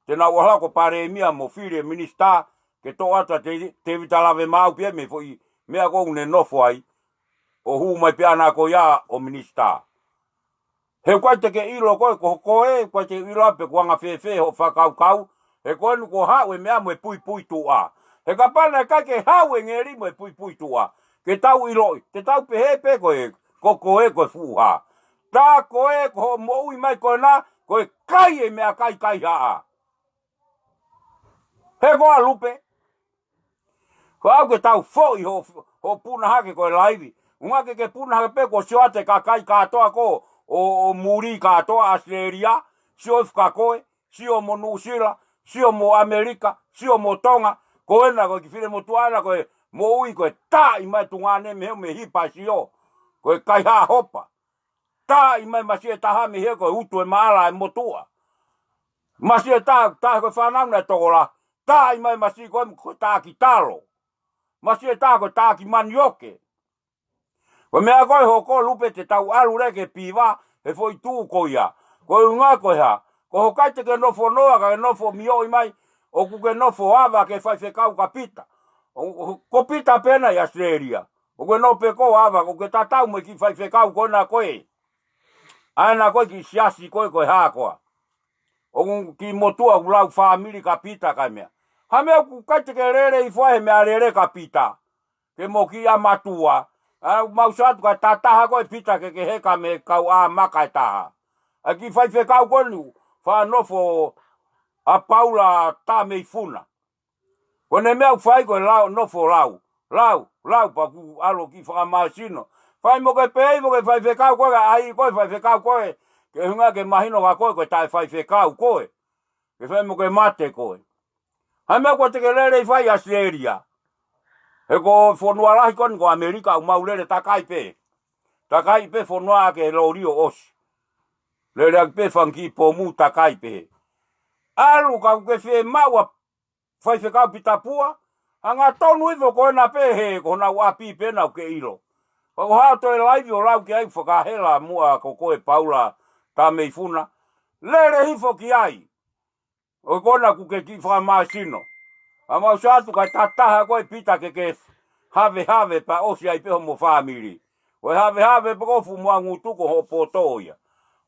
Te nau ʻalu ko e palēmia mo fili e minisitā, ke toʻo atu ʻa Te, Tevita Lavemaau pē ia mei he foʻi meʻa ko ē ʻoku ne nofo ai, ʻo hū mai pē ʻana ko ia ʻo minisitā. He ʻoku ʻikai te ke ʻilo koe, ko, ko e, ʻoku ʻikai te ke ʻilo pe ʻoku anga fēfē hoʻo fakakaukau, he ko eni kuo haʻu e meʻa mo e puipuituʻa. He kapau naʻe ʻikai ke haʻu e ngeli mo e puipuituʻa, ke tau ʻiloʻi, te tau pehē pē ko e, ko, ko e, ko e fuʻu hā. Tā ko ē, ko hoʻo moʻui mai ko ena, ko e kai e meʻakai kaihaʻa. He ko ā Lupe. Ko au ke tau foʻi hoʻo, hoʻo puna hake ko e laivi. ʻUhinga ke ke puna hake pē kuo sio atu e kakai kātoa ko ē ʻo, ʻo muli kātoa ʻAositelēlia, sio e fakakoe, sio mo Nuʻusila, sio mo ʻAmelika, sio mo Tonga, ko ena ko e kiʻi fili motuʻa ena ko e moʻui ko e taaʻi mai tuongaʻane mei he, mei he hipa sio, ko e kaihaʻa hopa. Taaʻi mai masiʻi ʻe taha mei he ko e utu e maʻala e motuʻa. Masiʻi ʻe taha, taha ko e fānau naʻe tokolahi. Taaʻi mai masiʻi ko e, ko e taʻaki talo. Masiʻi ʻe taha ko e taʻaki manioke. Ko e meʻa ko ē hoko Lupe te tau ʻalu leva ke piva he foʻi tuʻu ko ia. Ko e ʻuhinga ko e hā, ko hoʻo ʻikai te ke nofo noa ka ke nofo mioʻi mai, ʻoku ke nofo ava ki he faifekau ka Pita. ʻO, ʻo, ko Pita pē ena ʻi ʻAositelēlia. ʻOku ke nofo pē koe ava, ʻoku ke tatau mo e kiʻi faifekau ko ena ko ē. ʻA ena ko e kiʻi siasi ko ē ko e hā koā. ʻOku kiʻi motuʻa ʻoku lau fāmili ka Pita kae meʻa. Ha meʻa ʻoku ʻikai te ke lele hifo ai he meʻalele ka Pita. Ke mo kiʻi ʻa mātuʻa. ʻA, mau sio atu ka tataha ko e Pita ke ke heka mei he kau ʻā maka ʻe taha. ʻA e kiʻi faifekau ko eni, faʻa nofo ʻa Paula Tameifuna. Ko ʻene meʻa ʻoku fai ko e lau, nofo lau. Lau, lau, pea ʻoku ʻalu kiʻi fakamāsino. Fai mo ke pehē mo ke faifekau ko ē, ʻai ko e faifekau ko ē. Ke ʻuhinga ke mahino kia koe ko e taʻefaifekau ko ē. Ke fai mo ke mate ko ē. Ha meʻa ʻoku ʻikai te ke lele hifo ai ʻi ʻAositelēlia. He ko e fonua lahi ko eni ko ʻAmelika ʻoku mau lele takai pē. Takai pē fonua ʻa ke lolio ʻosi. Lele ʻaki pē fanga kiʻi pomu takai pē. ʻAlu ka ʻoku ke fiemaʻu ʻa faifekau Pita Pua. Hangatonu hifo ko ena pē he ko honau ʻapi pē ena ʻoku ke ʻilo. Ka ko e hā toe laivi ʻo lau ki ai fakahela muʻa ko koe Paula Tameifuna. Lele hifo ki ai. ʻOku ke ʻalu ʻoku ke kiʻi fakamāsino. ʻA mau sio atu ka tataha ko e Pita ke ke havehave pea ʻosi ai pē homo fāmili. Ko e havehave pē ko e fuʻu muʻa ngutu ko hoʻo poto ia.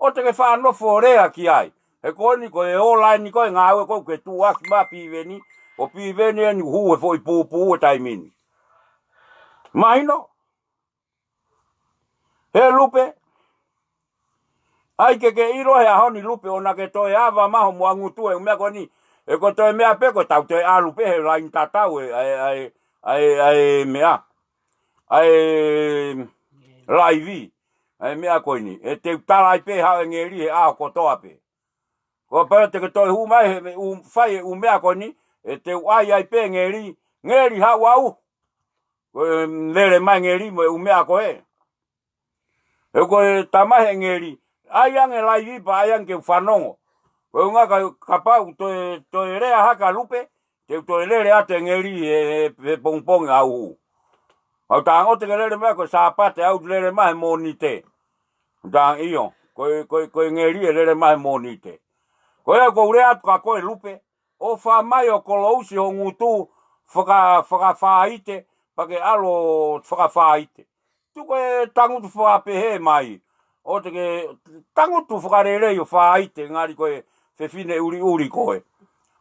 ʻOua te ke faʻa nofo lea ki ai. He ko eni ko e ola eni ko e ngāue ko ē ʻoku ke tuʻu ʻaki maʻa Piveni. Ko Piveni eni hū he foʻi pūpū he taimi ni. Mahino? He Lupe. ʻAi ke ke ʻilo he ʻaho ni Lupe ʻoua naʻa ke toe ava maʻa homo ngutu e ʻū meʻa ko eni. ʻE ko e toe meʻa pē ko e tau toe ʻalu pē he laini tatau e, ʻa e, ʻa e, ʻa e, ʻa e meʻa. ʻA e laivi. ʻA e meʻa ko eni. ʻE te u tala ai pē haʻu e ngeli he ʻaho kotoa pē. Ko e pau te ke toe hū mai he ʻū fai e ʻū meʻa ko eni, ʻe te u ʻai ai pē ngeli, ngeli haʻu au. Ko e lele mai ngeli mo e ʻū meʻa ko ē. He ko e tama he ngeli, ʻai ange laivi pea ʻai ange ke u fanongo. Ko e ʻuhinga ka, kapau toe, toe lea hake ʻa Lupe, te u toe lele atu e ngeli he, he, he pongipongi au hū. ʻOku tango te ke lele mai ko e Sāpate au lele mai he Mōnite. Tango ʻio, ko e, ko e, ko e ngeli ʻe lele mai he Mōnite. Ko ia ʻoku ou lea atu kia koe Lupe, ʻo fai mai ʻo kolousi ho ngutu faka-, fakafaite, pea ke ʻalu ʻo fakafaite. Tuku e tangutu fakapehē mai, ʻoua te ke tangutu fakalelei ʻo faite, ngali ko e fefine ʻuliʻuli ko ē.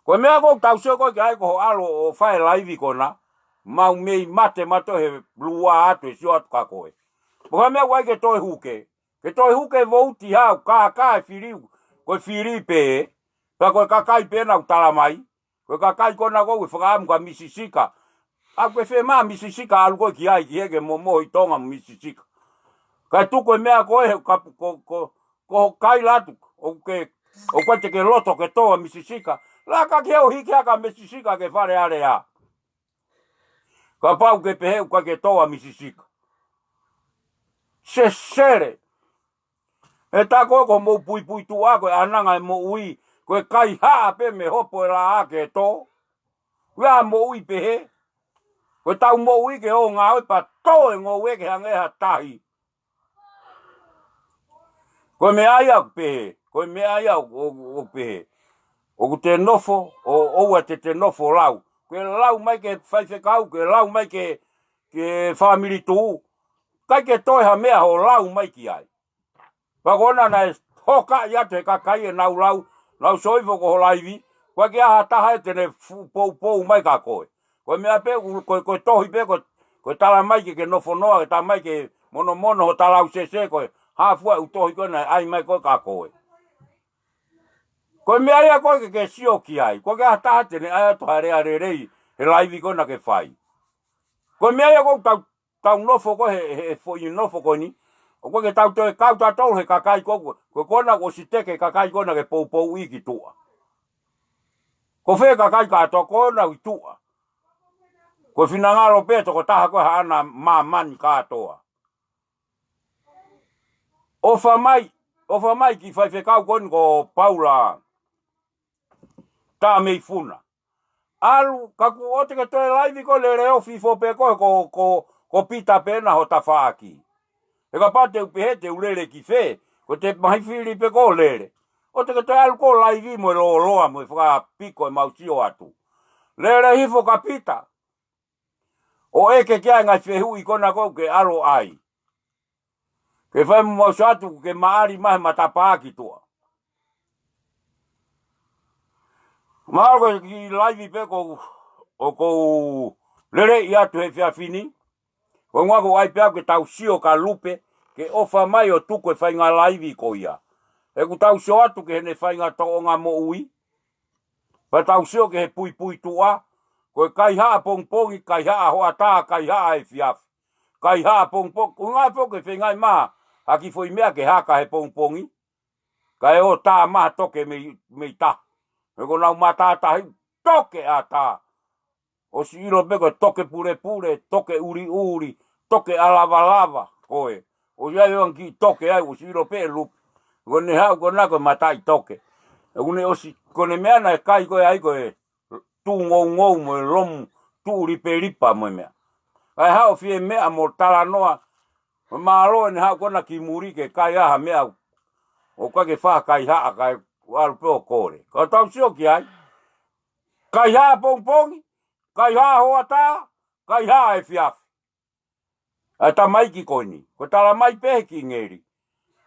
Ko e meʻa ʻoku tau sio ko ē ki ai ko hoʻo ʻalu ʻo fai e laivi ko ena, mau mei mate mato he lua atu e sio atu kia koe. Ko e meʻa ʻoku ʻai ke toe huke, ke toe huke vouti hau, kākā e fili, ko e fili pē, pea ko e kakai pē ena ʻoku tala mai, ko e kakai ko ena ʻoku fakaʻamu kia Misi Sika. ʻOku ke fiemaʻu Misi Sika ʻalu ko ē ki ai, ki he ke momoho ʻi Tonga mo Misi Sika. Kae tuku e meʻa ko ē, ka, ko, ko, ko hoʻo kaila atu, ʻoku ke, ʻoku ʻikai te ke loto ke tō ʻa Misi Sika. Laka ki he ʻo hiki hake ʻa Misi Sika ki Fale Alea. Kapau ke pehē ʻoku ʻikai ke tō ʻa Misi Sika. Sesele. He tā ko ē ko hoʻomou puipuituʻa ko e ʻananga e moʻui, ko e kaihaʻa pē mei hopo e laʻā ke tō. Ko e hā moʻui pehē? Ko ʻetau moʻui ke ō ngāue pea tō e ngoue ke hangē ha tahi. Ko e meʻa ia ʻoku pehē, ko e meʻa ia ʻoku, ʻoku, ʻoku pehē. ʻOku te nofo, ʻo, ʻoua te te nofo lau. Ke lau mai ki he faifekau, ke lau mai ki he, ki he fāmili tuʻu. ʻIkai ke toe ha meʻa hoʻo lau mai ki ai. Pea ko ena naʻe hokaʻi atu he kakai ʻenau lau, nau sio hifo ki ho laivi, ʻoku ʻikai ha taha ʻe te ne fu-, poupou mai kia koe. Ko e meʻa pē, ko, ko e tohi pē, ko, ko e tala mai ke ke nofo noa, ke tala mai ke monomono ho talausese ko ē, hā fua e ʻū tohi ko ē naʻe ʻai mai ko ē kia koe. Ko e meʻa ia ko ē ke ke sio ki ai, ʻoku ʻikai ha taha te ne ʻai atu ha lea lelei, he laivi ko ē naʻa ke fai. Ko e meʻa ia ko ē tau tau nofo ko ē he, he, he foʻi nofo ko eni. ʻOku ʻikai ke tau toe kau tautolu he kakai ko ē, ko e kona kuo ʻosi teke kakai ko ena ke poupouʻi ki tuʻa. Ko fē kakai kātoa ko ena ʻi tuʻa? Ko e finangalo pē tokotaha ko ē haʻana māmani kātoa. ʻOfa mai, ʻofa mai ki he faifekau ko eni ko Paula Tameifuna. ʻAlu, ka kuo ʻoua te ke toe laivi ko e lele ʻo fifo pē ko, ko, ko, ko Pita pē ena ho tafaʻaki. He kapau te u pehē te u lele ki fē, ko e te mahi fili pē ko e lele. ʻOua te ke toe ʻalu ko e laivi mo e lōloa mo e fakapiko ʻemau sio atu. Lele hifo ka Pita. ʻO ʻeke ki ai e ngaahi fehuʻi ko ena ko ē ke ʻalu ai. Ke fai mo mau sio atu ke maʻali mai he matapā ki tuʻa. Mahalo ko e kiʻi laivi pē ko, ʻoku ou lele ʻi atu he efiafi ni. Ko e ʻuhinga ko e ʻai pē au ke tau sio ka Lupe, ke ʻofa mai ʻo tuku e faʻahinga laivi ko ia. He ʻoku tau sio atu ki heʻene faʻahinga tōʻonga moʻui. Pea tau sio ki he puipuituʻa, ko e kaihaʻa pongipongi, kaihaʻa hoʻatā, kaihaʻa efiafi. Kaihaʻa pongipongi, ʻuhinga foki ke feinga mai ha kiʻi foʻi meʻa ke haka he pongipongi. Kae ō tā mai ha toke mei, mei tahi. He ko ʻenau matātahi, toke ʻatā. ʻOsi ʻilo pē ko e toke pulepule, toke ʻuliʻuli, toke ʻalavalava, ko ē. ʻOsi ʻi ai e ongo kiʻi toke ai, ʻosi ʻilo pē ʻe Lupe. Ko ʻene haʻu ko ena ko e mataʻitoke. ʻOku ne ʻosi, ko ʻene meʻa naʻe kai ko ē ai ko e tū ngoungou mo e lomu tuʻu lipelipa mo e meʻa. Kae haʻu ʻo fie meʻa mo talanoa, mo mālō ʻene haʻu ko ena ki muli ke kai ha meʻa. ʻOku ʻikai ke fai ha kaihaʻa kae ʻalu pē ʻo kole. Ka tau sio ki ai. Kaihaʻa pongipongi, kaihaʻa hoʻatā, kaihaʻa efiafi. ʻA e tamaiki ko eni, ko e tala mai pē he kiʻi ngeli.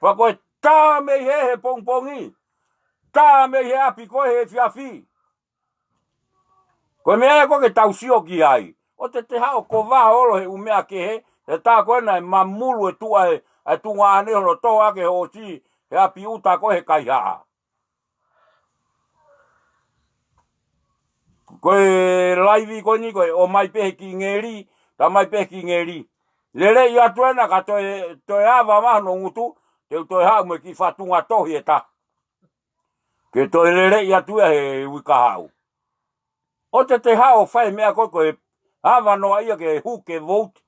Pea ko e tā mei he, he pongipongi, tā mei he ʻapi ko ē he efiafi. Ko e meʻa ia ko ē ke tau sio ki ai. ʻOua te te haʻu ʻo kova holo he ʻū meʻa kehe, he tā ko ena ʻe mamulu e tuʻa e, e tuongaʻane hono toho ʻaki e hoosi, he ʻapi ʻuta ko ē he kaihaʻa. Ko e laivi ko eni ko e ʻomai pē he kiʻi ngeli, tā mai pē he kiʻi ngeli. Lele ʻi atu ena ka toe, toe ava mai hono ngutu, te u toe haʻu mo e kiʻi fatunga tohi ʻe taha. Ke toe lele ʻi atu ia he uike kahaʻu. ʻOua te te haʻu ʻo fai meʻa ko ē ko e ava noa ia ke huke vouti.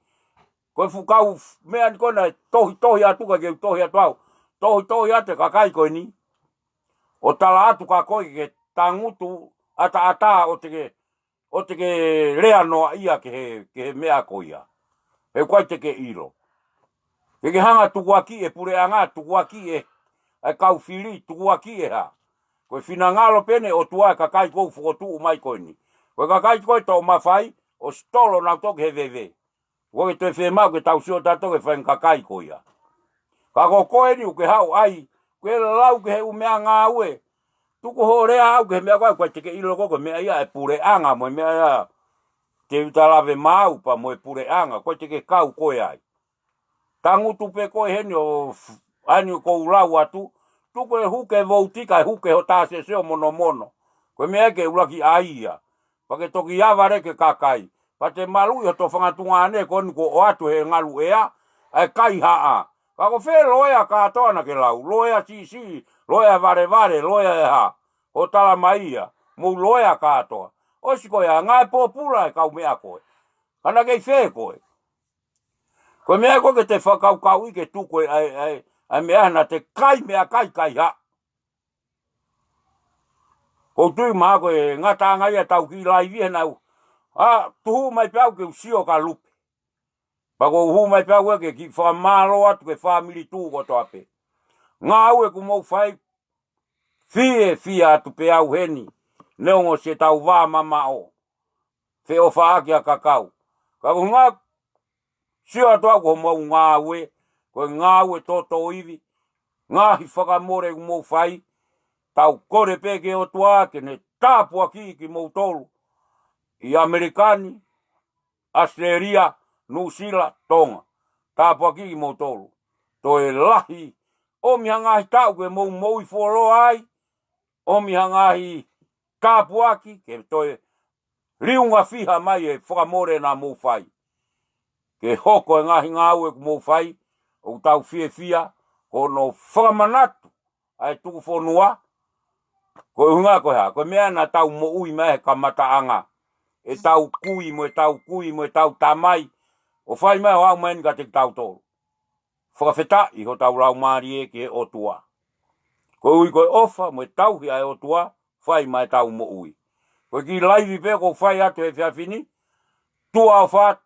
Ko e fuʻu kau meʻa ni ko ena tohi, tohi atu ka ke u tohi atu au. Tohi, tohi atu e kakai ko eni. ʻO tala atu ka ko e ke tangutu ʻataʻatā ʻoua te ke, ʻoua te ke lea noa ia ki he, ki he meʻa ko ia. He ʻoku ʻikai te ke ʻilo. Ke ke hanga tukuakiʻi e puleʻanga, tukuakiʻi e, e kau fili, tukuakiʻi e hā. Ko e finangalo pē ʻene ʻOtua e kakai ʻoku fokotuʻu mai ko eni. Ko e kakai ko ē toʻo mafai, ʻosi tolo nautolu ki he veve. ʻOku ʻikai ke toe fiemaʻu ke tau sio tautolu ki he faʻahinga kakai ko ia. Ka ko koe eni ʻoku ke haʻu ai, ʻoku ke lau ki he ʻū meʻa ngāue. Tuku hoʻo lea ʻaʻau ki he meʻa ko ē, ʻoku ʻikai te ke ʻilo koe ko e meʻa ia e puleʻanga mo e meʻa ia. Te u talave maʻau pea mo e puleʻanga, ʻoku ʻikai te ke kau koe ai. Tangutu pē koe heni ʻo f-, ʻa eni ʻoku ou lau atu, tuku e huke vouti kae huke ho tāsese ʻo monomono. Ko e meʻa ke ʻuluaki ʻai ia. Pea ke toki ava leva ki he kakai. Pea te maluʻi hoto fanga tuongaʻane ko eni kuo ʻoatu he ngalu ʻea, ʻa e kaihaʻa. Ka ko fē loea kātoa naʻa ke lau, loea siʻisiʻi, loea valevale, loea ʻe hā. ʻO tala mai ia, mou loea kātoa. ʻOsi ko ia, ngāue pōpula e kau meʻa ko ē. Ka naʻa ke ʻi fē koe. Ko e meʻa ko ē ke te fakakaukauʻi ke tuku e ʻai, ʻai, ʻai meʻa naʻa te kai meʻakai kaihaʻa. ʻOku ou tui mahalo ko e ngataʻanga ia ʻetau kiʻi laivi he naʻa ku, ʻa, tuhu mai pē au ke u sio ka Lupe. Pea ʻoku ou hū mai pē au ia ke kiʻi fakamālō atu ki he fāmili tuʻu kotoa pē. Ngāue ʻoku mou fai, fiefia atu pē au heni, neongo siʻetau vā mamaʻo. Feʻofaʻaki ʻa e kakau. Ka ko e ngaahi sio atu au ko homou ngāue, ko e ngāue tōtōivi, ngaahi fakamole ʻoku mou fai, tau kole pē ki he ʻOtua ke ne tāpuakiʻi kimoutolu. ʻI ʻAmelika ni, ʻAositelēlia, Nuʻusila, Tonga. Tāpuakiʻi kimoutolu. Toe lahi, ʻomi ha ngaahi taʻu ke mou moʻui fuoloa ai, ʻomi ha ngaahi tāpuaki, ke toe liunga fiha mai e fakamole naʻa mou fai. Ke hoko e ngaahi ngāue ʻoku mou fai, ʻoku tau fiefia, ko hono fakamanatu ʻa e tuku fonua, ko e ʻuhinga ko e hā, ko e meʻa naʻa tau moʻui mai he kamataʻanga. ʻEtau kui mo ʻetau kui mo ʻetau tamai, ʻo fai mai ʻo aʻu mai eni kiate kitautolu. Fakafetaʻi hotau laumālie ki he ʻOtua. Koeʻuhi ko e ʻofa mo e tauhi ʻa e ʻOtua, fai mai ʻetau moʻui. Ko e kiʻi laivi pē ʻoku ou fai atu he efiafi ni, tuʻa ʻofa atu.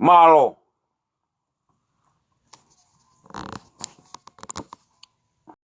Mālō.